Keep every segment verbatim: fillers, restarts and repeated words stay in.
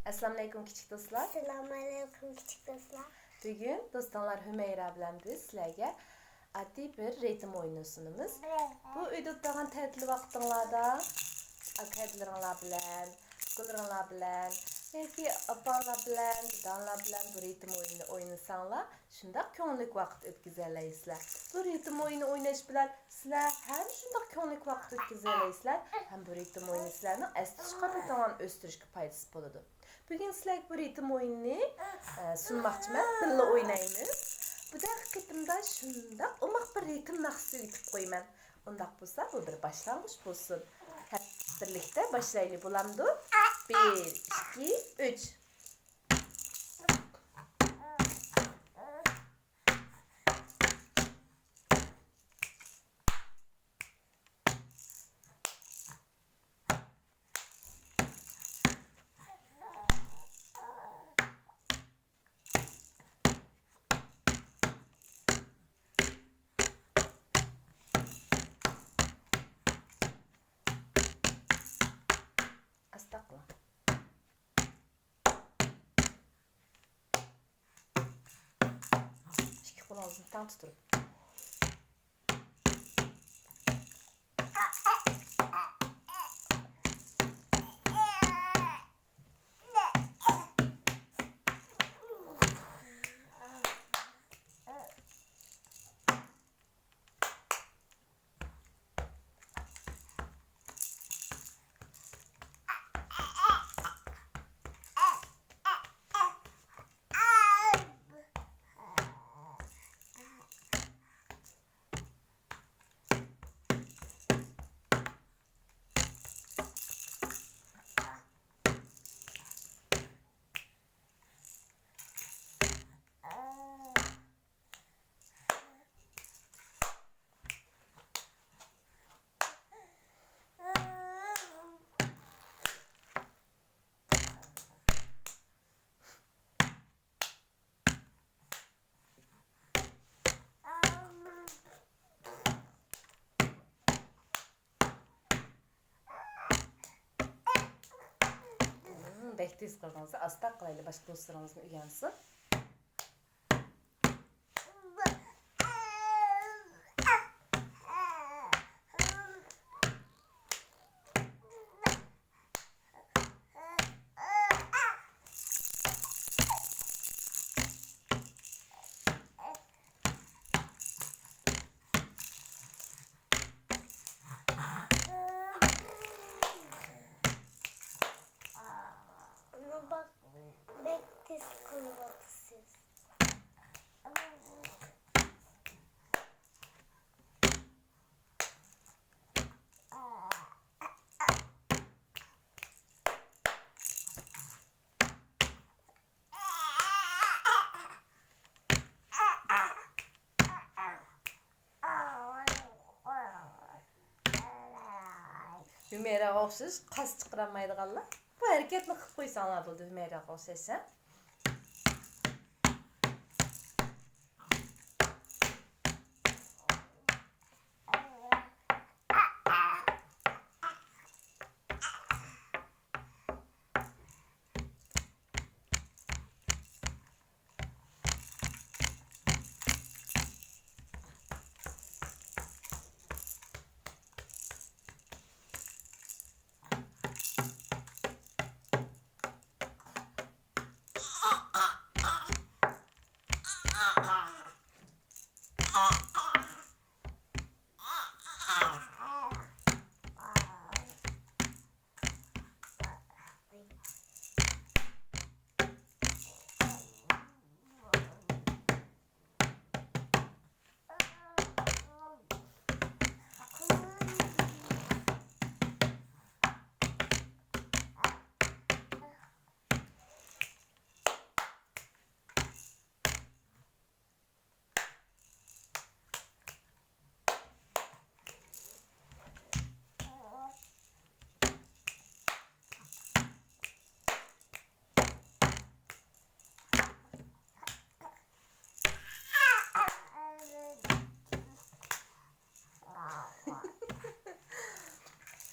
ئەسسالامۇئەلەيكۇم، كىچىك دوستلار. ئەسسالامۇئەلەيكۇم، كىچىك دوستلار. بۈگۈن دوستۇڭلار ھۈمەيرا بىلەن بىز سىلەرگە ئاددىي بىر رىتىم ئويۇنى سۇنىمىز. بۇ ئۆيدە ئولتۇرغان تەتىل ۋاقتىڭلاردا ئاكا-ھەدىلىرىڭلار بىلەن، ئۇكىلىرىڭلار بىلەن ياكى ئاپاڭلار بىلەن، داداڭلار بىلەن بۇ رىتىم ئويۇنىنى ئوينىساڭلار، شۇنداق كۆڭۈللۈك ۋاقىت ئۆتكۈزەلەيسىلەر. بۇ رىتىم ئويۇنى ئويناش بىلەن سىلەر ھەم شۇنداق كۆڭۈللۈك ۋاقىت ئۆتكۈزەلەيسىلەر، ھەم بۇ رىتىم ئويۇنى سىلەرنىڭ ئەستە چىقارماي تاڭلارنى ئۆستۈرۈشكە پايدىسى بولىدۇ. بۈگۈن سىلەرگە بۇ رىتىم ئويۇنىنى، ئە، سۇنماقچىمەن. بىللە ئوينايمىز. بۇ دەقىقە قېتىمدا شۇنداق ئوماق بىر رىتىم ناخشىسى ئۆگىتىپ قويىمەن. ئۇنداق بولسا، بۇ بىر باشلانغۇچ بولسۇن. ھەپ، بىرلىكتە باشلايلى، بولامدۇ؟ بىر، ئىككى، ئۈچ. ئاستا قىلىڭ. ئىككى قولىڭىزنى تەڭ تۇتۇپ. بەك تېز قىلدىڭىز، ئاستا قىلايلى، باشقا دوستلىرىڭىزمۇ ئۆگەنسۇن. بەك تېز قىلىۋاتىسىز. ھۈمەيراغا ئوخشاش قاس چىقىرالمايدىغانلار بۇ ھەرىكەتنى قىلىپ قويساڭلار بولىدۇ، ھۈمەيراغا ئوخشاش، ھە؟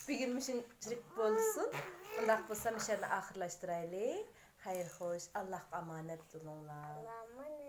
بۈگۈن مۇشۇنچىلىك بولسۇن. ئۇنداق بولسا مۇشۇ يەردە ئاخىرلاشتۇرايلى. خەير خوش، ئاللاھقا ئامانەت بولۇڭلار.